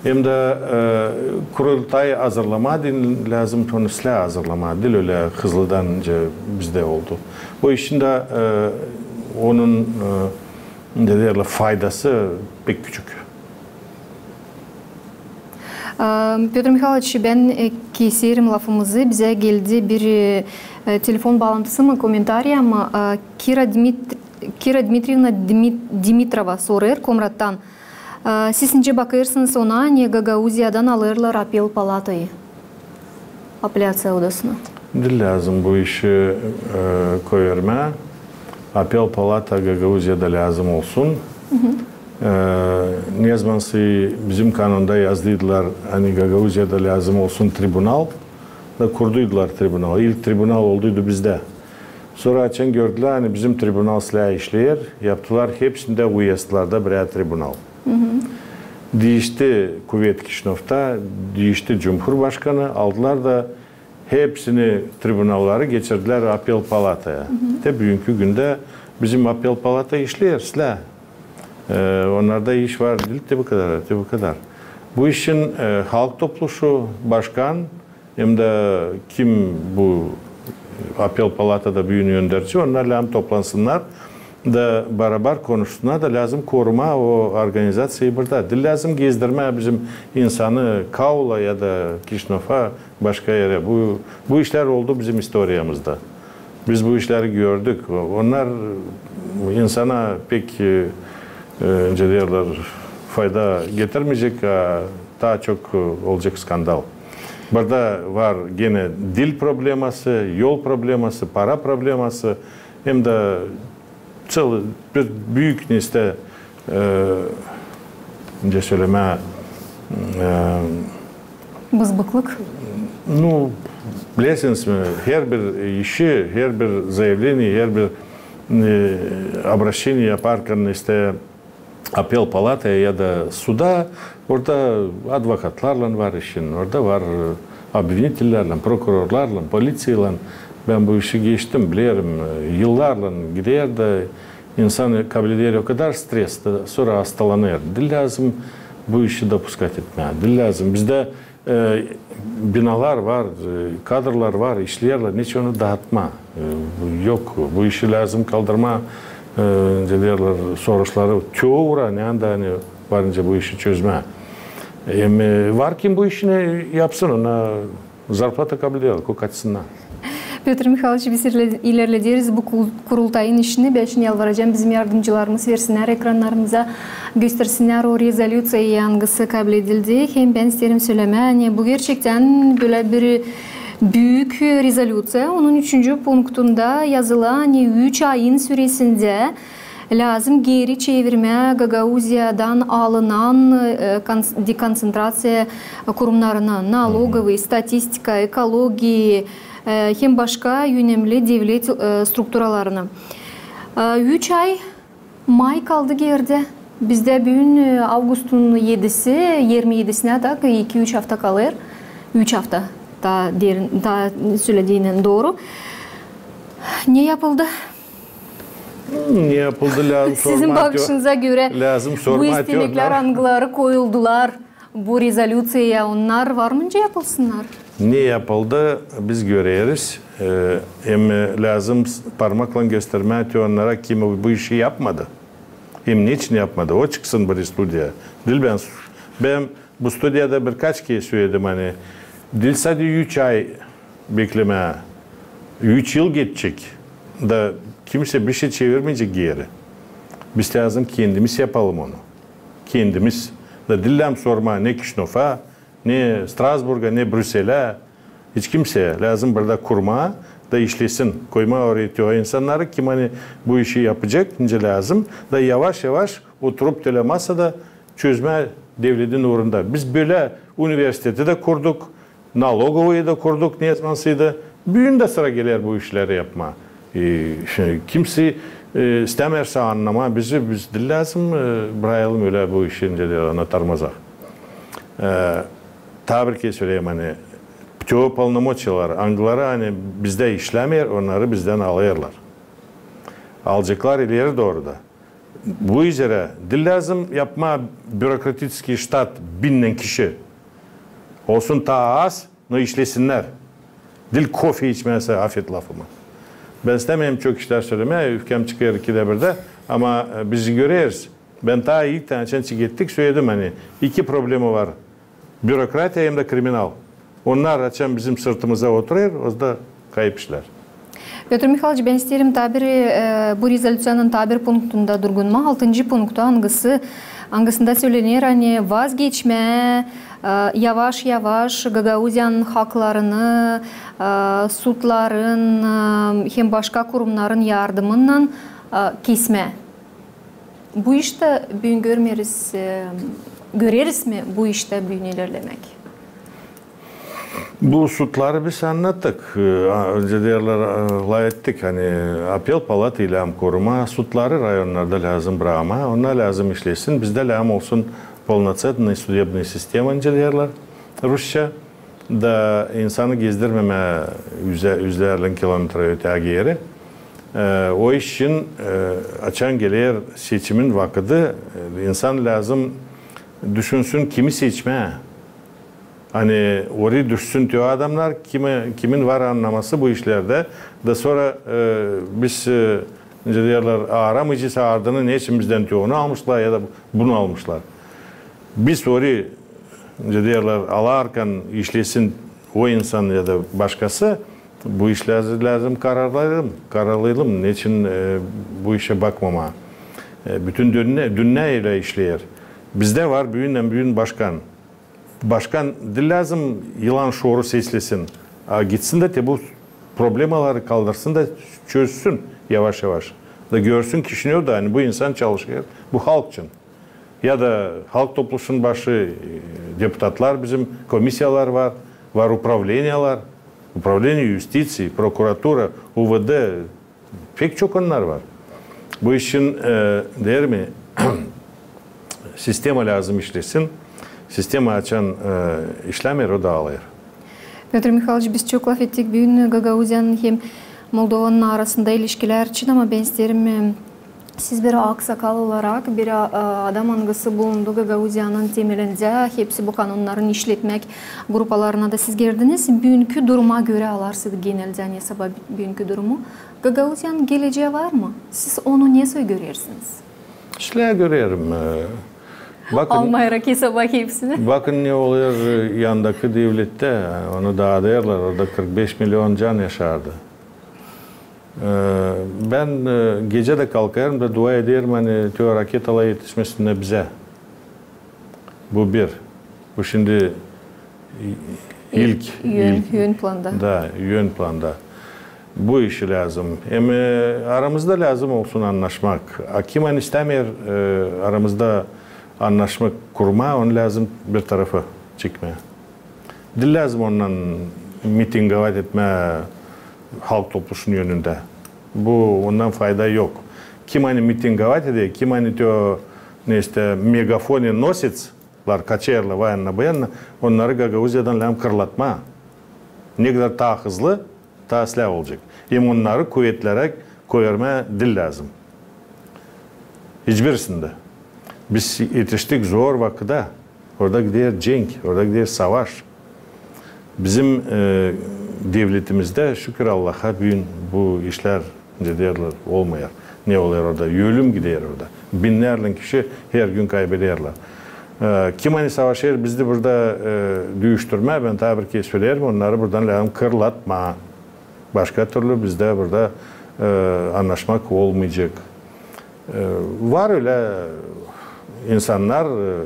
Hem dä, e, kurultayı hazırlamaa deyni lääzım, onu islää hazırlamaa, diil ölä hızlıdan nicä bizdä oldu. O işin dä, e, onun, e, nicä deerlär, faydası pek küçük. Pötr Mihayloviç, bän keserim lafımızı. Bizä geldi bir telefon baalantısı mı, komentariya mı? Kira Dmitrievna Dimitrova sorêr Komrattan. Siz nicä bakêrsınız ona, ani Gagauziyadan alêrlar apel palatayı, apelyaţiya odasını? Diil lääzım bu işi koyvermää. Apel palata Gagauziyada lääzım olsun. Nezamansa bizim kanunda yazdıydılar, ani Gagauziyada lääzım olsun tribunal, da kurduydular tribunal. İlk tribunal olduydu bizdä. Sora açan gördülär, ani bizim tribunal islää işleer, yaptılar hepsindä uezdlarda birär tribunal. Diişti kuvet Kişinövda, diişti cumhurbaşkanı, aldılar da hepsini tribunalları geçirdilär apel palataya. Te büünkü gündä bizim apel palata işleer islää. Onnarda iş var diil te bu kadar, te bu kadar. Bu işin Halk Topluşu, başkan, hem dä kim bu apel palatada büün önderci, onnar lääzım toplansınnar da barabar konuşsunnar da lääzım korumaa o organizaţiyayı burada. Diil lääzım gezdirmää bizim insanı Kaula ya da Kişinöva, başka erä. Bu, bu işlär oldu bizim istoriyamızda. Biz bu işleri gördük. Onnar insana pek, nicä deerlär, fayda getirmeyecek, a taa çok olacek skandal. Burada var genä dil probleması, yol probleması, para probleması, hem dä bir büük, ne ise, nicä sölemää, bızbıklık. Nu, bilersiniz mi, herbir işi, herbir zayavleniye, herbir obraşeniye yaparkan, ne ise, apel palataya ya da suda, orada advokatlarlan var işin, orada var obvinitelärlän, prokurorlarlan, poliţiyaylan. Bän bu işi geçtim, bilerim, yıllarlan gider da insan kableder o kadar streste, sora hastalanêr. Diil lääzım bu işi dopuskat etmää. Diil lääzım. Bizdä binalar var, kadrlar var, işleerlär, neçin onu daatmaa? Yok, bu işi lääzım kaldırmaa, nicä deerlär, soruşları te uura, ne anda ani var nicä bu işi çözmää. Hem var kim bu işini yapsın, ona zarplata kableder, kok açsınnar. Pötr Mihayloviç, biz ilerlederiz bu kurultayın işini. Bän şindi yalvaracam bizim yardımcılarımız versinnär ekrannarımıza, göstersinnär o rezolüţiyayı, angısı kabledildi. Hem bän isteerim sölemää, ani bu gerçektän bölä bir büük rezolüţiya. Onun üçüncü punktunda yazılı, ani üç ayın süresindä lääzım geeri çevirmää Gagauziyadan alınan dekonţentraţiya kurumnarını, nalogovıy, statistika, ekologiya hem başka önemli devlet strukturalarını. Üç ay, may kaldı geeridä. Bizdä büün avgustun edisi, irmi edisinä, tak, iki-üç afta kalêr. Üç afta, taa derin, taa sölediinän dooru. Ne yapıldı? Ne yapıldı, lääzım sormaa. Sizin bakışınıza görä, bu istemeklär, angıları koyuldular bu rezolüţiyaya, onnar var mı nicä yapılsınnar? Ne yapıldı, biz göreriz. Hem lääzım parmaklan göstermää te onnara, kim bu işi yapmadı. Hem neçin yapmadı, o çıksın bir studiyaya. Diil bän, bän bu studiyada birkaç kerä söledim, ani diil sade üç ay beklemää, üç yıl geçecek, da kimsey bişey çevirmeyecek geeri. Biz lääzım kendimiz yapalım onu. Kendimiz. Da diil lääzım sormaa ne Kişinöva, ne Strasburga, ne Brüsselä, hiç kimseyä. Lääzım burada kurmaa da işlesin. Koymaa oraya te o insannarı, kim ani bu işi yapacek, nicä lääzım. Da yavaş-yavaş oturup te ölä masada çözmää devletin uurunda. Biz bölä universiteti dä kurduk, nalogovıyı da kurduk, ne zamansıydı. Büün dä sıra geler bu işleri yapmaa. Şindi kimsey istämeer sä annamaa bizi, biz diil lääzım brayalım ölä bu işi, nicä deerlär, ana tarmazak. Taa bir kerä söleyim, ani te o polnomoţiyalar, angıları ani bizdä işlämeer, onnarı bizdän alêrlar. Alaceklar ileri dooru da. Bu üzerä diil lääzım yapmaa bürokratiçeskiy ştat binnän kişi. Olsun taa az, no işlesinnär. Diil kofe içmää sä, afet lafımı. Bän istämeerim çok işlär sölemää, üfkäm çıkêr ikidä birdä, ama biz göreriz. Bän taa ilktän, açan çekettik, söledim, ani iki problema var. Bürokratiya hem dä kriminal. Onnar açan bizim sırtımıza oturêr, o da kayıp işlär. Pötr Mihayloviç, bän isteerim taa bir, e, bu rezolüţiyanın taa bir punktunda durgunmaa, altıncı punktta, angısı, angısında sölener, ani vazgeçmää, e, yavaş-yavaş Gagauziyanın halklarını, e, sudların, e, hem başka kurumnarın yardımınnan, e, kesmää. Bu iştä büün görmeeriz, e, göreriz mi bu iştä büün ilerlemäk? Bu sudları biz annattık. E, a, öncä deyärlär, e, lafettik, ani apel palata lääzım korumaa, sudları rayonnarda lääzım brakmaa, onnar lääzım işlesin. Bizdä lääzım olsun полноценный судебный система, öncä deyärlär rusça. Da insanı gezdirmemää üzä-, üzlärlän kilometra öteki erä. E, o iş için, e, açan geler seçimin vakıdı, e, insan lääzım düşünsün, kimi seçmää. Ani orayı düşünsün te o adamnar, kimi, kimin var annaması bu işlerdä. Da sora, e, biz, e, öncä deyärlär, aaramayacez ardını, neçin bizdän te onu almışlar ya da bunu almışlar. Biz orayı, öncä deyärlär, alarkan işlesin o insan ya da başkası, bu işlär lääzım kararlayalım, kararlayalım, neçin, e, bu işä bakmamaa. E, bütün dünnä, dünnä ölä işleer. Bizdä var büündän-büün başkan. Başkan diil lääzım yılan şoru seslesin, a gitsin dä te bu problemaları kaldırsın da çözsün yavaş-yavaş. Da görsün Kişinövda, ani bu insan çalışêr bu halk için. Ya da halk topluşunun başı, e, deputatlar bizim, komisiyalar var, var upravleniyalar, управление юстиции, прокуратура, УВД, pek çok onnar var. Bu işin, e, deer mi, sistema lääzım işlesin. Sistema açan, e, işlämeer, o daalêr. Pötr Mihayloviç, biz çok lafettik büün Gagauziyanın hem Moldovanın arasında ilişkilär için, ama bän isteerim, e, siz bir aksakal olarak, bir a-, a-, adam, angısı bulundu Gagauziyanın temelindä, hepsi bu kanonnarın işletmäk grupalarına da siz girdiniz. Büünkü duruma görä, alarsaydık geneldä, nesä büünkü durumu, Gagauziyanın gelecää var mı? Siz onu nesoy görersiniz? Şölä görerim, e, bakın, almayarak hesaba hepsini. Bakın, ne olêr, e, yandakı devlettä, onu daa deerlär, orada kırk beş milyon can yaşardı. E, bän, e, gecä dä kalkêrım da dua ederim, ani te o raketalar etişmesin bizä. Bu bir. Bu şindi ilk, ön, ilk, ön planda. Da, ön planda. Bu işi lääzım. Hem, e, aramızda lääzım olsun annaşmak. A kim ani istämeer, e, aramızda annaşmak kurmaa, onu lääzım bir tarafa çekmää. Diil lääzım ondan mitingovat etmää halk topluşunun önündä. Bu, ondan fayda yok. Kim ani mitingovat eder, kim ani te o, neysä, мегафоны носит, lar kaçêrlar o yanına, bu yanına, onnarı Gagauziyadan lääzım kırlatmaa. Ne kadar taa hızlı, taa islää olacek. Hem onnarı kuvetleräk koyarmaa diil lääzım. Hiçbirisindä. Biz etiştik zor vakıda. Orada gider cenk, orada gider savaş. Bizim, e, devletimizdä, şükür Allaha, büün bu işlär, ne deerlär, olmêêr. Ne olêr orada? Ölüm gider orada. Binnärlän kişi hergün kaybederlär. E, kim ani savaşêr bizi burada, e, düüştürmää, bän taa bir kerä söleerim, onnarı buradan lääzım kırlatmaa. Başka türlü bizdä burada, e, annaşmak olmayacek. E, var ölä insannar, e,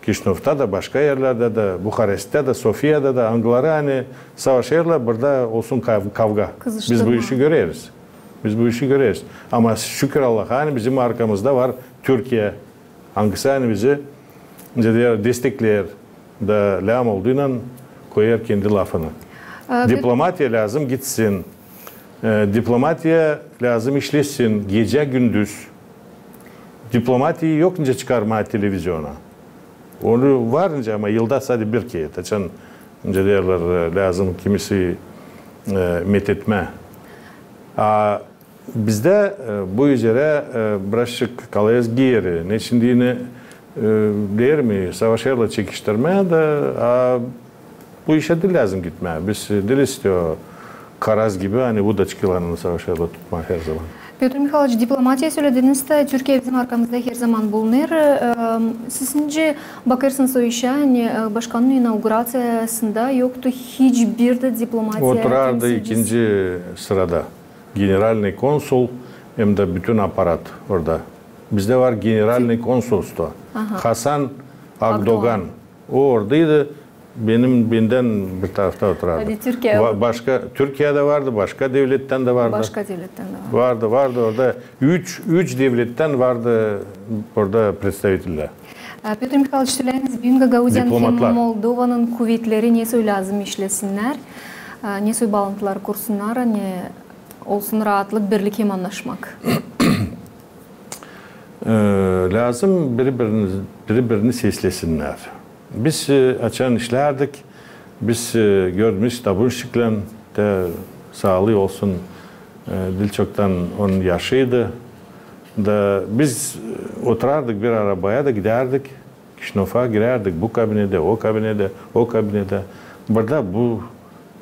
Kişinövda da, başka erlerdä dä, Buharestte dä, Sofiyada da, angıları ani savaşêrlar, burada olsun kav-, kavga. Biz bu işi göreriz. Biz bu işi göreriz. Ama şükür Allaha, ani bizim arkamızda var Türkiye, angısı ani bizi, ne deer, destekleer da lääzım olduuynan koyêr kendi lafını. E, diplomatiya lääzım gitsin. E, diplomatiya lääzım işlesin gecä-gündüz. Diplomatiyi yok nicä çıkarmaa televiziona. Onu var nicä, ama yılda sade bir kerä. Açan, nicä deerlär, e, lääzım kimisi, e, methetmää. A bizdä, e, bu üzerä, e, birazçık kalêrız geeri. Neçin deyni, e, deer mi, savaşêrlar çekiştirmää da, a bu işä diil lääzım gitmää. Biz, e, diiliz te o karaz gibi, ani udoçkalarını savaşêrlar tutmaa her zaman. Pötr Mihayloviç, diplomatiya sölediniz dä, Türkiye bizim arkamızda herzaman bulunêr. E, sizincä, bakêrsınız o işä, ani, e, başkanın inauguraţiyasında yoktu hiçbir dä diplomatiya temsilcisi. Oturardı ikinci sırada. Generalnıy konsul, hem dä bütün aparat orada. Bizdä var generalnıy konsulstvo. Aha. Hasan Akdogan. Akdogan. O oradaydı. Benim, bendän bir tarafta oturardı. Hadi Türkiye. Ba-, başka, Türkiyedä vardı, başka devlettän dä vardı. Başka devlettän dä vardı. Vardı, vardı orada. Üç, üç devlettän vardı orada predstavitiller. E, Pötr Mihayloviç, söläniz, büün Gagauziyanın hem Moldovanın kuvetleri ne soy lääzım işlesinnär, e, ne soy baalantılar kursunnar, ani olsun raatlık, birlik hem annaşmak. E, lääzım biri-birini, biri-birini seslesinnär. Biz, e, açan işlärdik, biz, e, gördüümüz Tabunşiklän dä, saalıı olsun, e, diil çoktan onun yaşıydı. Da biz, e, oturardık bir arabaya da gidärdik. Kişinöfä girärdik, bu kabinetä, o kabinetä, o kabinetä. Burada bu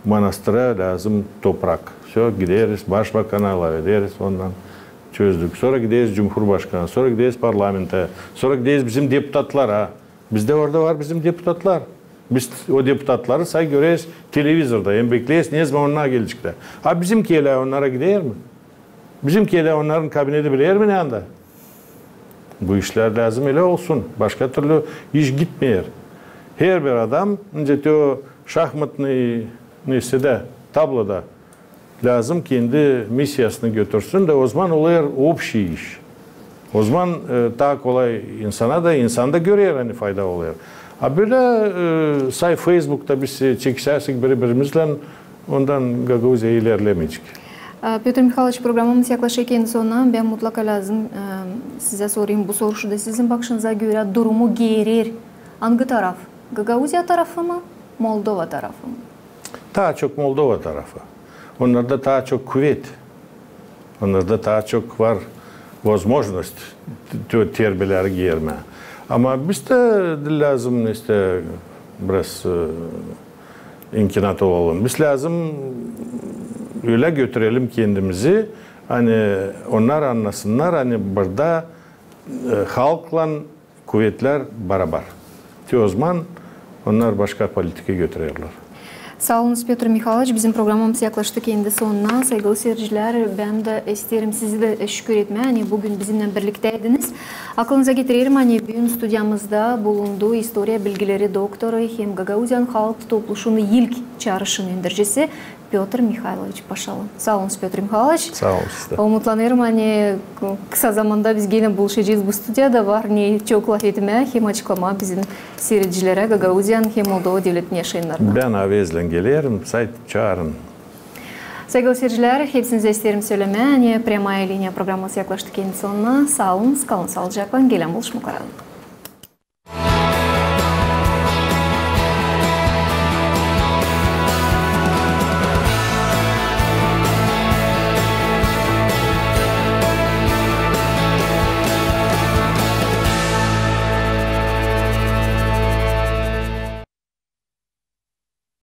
manastıra lääzım toprak. Всё, gideriz, başbakana lafederiz, ondan çözdük. Sora gideriz cumhurbaşkanına, sora gideriz parlamentä, sora gideriz bizim deputatlara. Bizdä orada var bizim deputatlar. Biz o deputatları say göreriz televizorda, hem bekleriz, ne zaman onnar gelecekler. A bizimkilär onnara gider mi? Bizimkilär onnarın kabineti biler mi neredä? Bu işlär lääzım ölä olsun. Başka türlü iş gitmeer. Herbir adam, nicä te o şahmatnıy, neysä dä, tabloda lääzım kendi missiyasını götürsün dä, ozaman olêr opşiy iş. Ozaman, e, taa kolay insana da, insan da görer, ani fayda olêr. A bölä, e, say Feysbukta biz, e, çekişärsek biri-birimizlän, ondan Gagauziya ilerlemeyecek. E, Pötr Mihayloviç, programamız yaklaşêr kendi sonuna. Bän mutlaka lääzım, e, sizä sorayım bu soruşu da: sizin bakışınıza görä durumu geerer angı taraf? Gagauziya tarafı mı, Moldova tarafı mı? Taa çok Moldova tarafı. Onnarda taa çok kuvet. Onnarda taa çok var возможность te-, terbeleri geermää. Ama biz dä lääzım, neysä, biraz, e, inkinat olalım. Biz lääzım ölä götürelim kendimizi, ani onnar annasınnar, ani burada, e, halklan kuvetlär barabar. Te ozaman onnar başka politika götürerlär. Saa olunuz, Pötr Mihayloviç, bizim programamız yaklaştı kendi sonuna. Saygılı siiredicilär, bän dä isteerim sizi dä şükür etmää, ani büün bizimnän birliktäydiniz. Akılınıza getirerim, ani büün studiyamızda bulundu istoriya bilgileri doktoru hem Gagauziyanın halk topluşunun ilk çaarışın öndercisi Pötr Mihayloviç Paşalı. Saa olunuz, Pötr Mihayloviç. Saa olun siz dä. Umutlanêrım, ani kısa zamanda biz genä buluşacez bu studiyada. Var ne çok lafetmää hem açıklamaa bizim siiredicilerä Gagauziyanın hem Moldova devletinin yaşayannarına. Bän avezlän gelerim, say çaarın. Saygılı siiredicilär, hepsinizä isteerim sölemää, ani Прямая линия programması yaklaştı kendi sonuna. Saa olunuz, kalın saalıcaklan, gelän buluşmakara.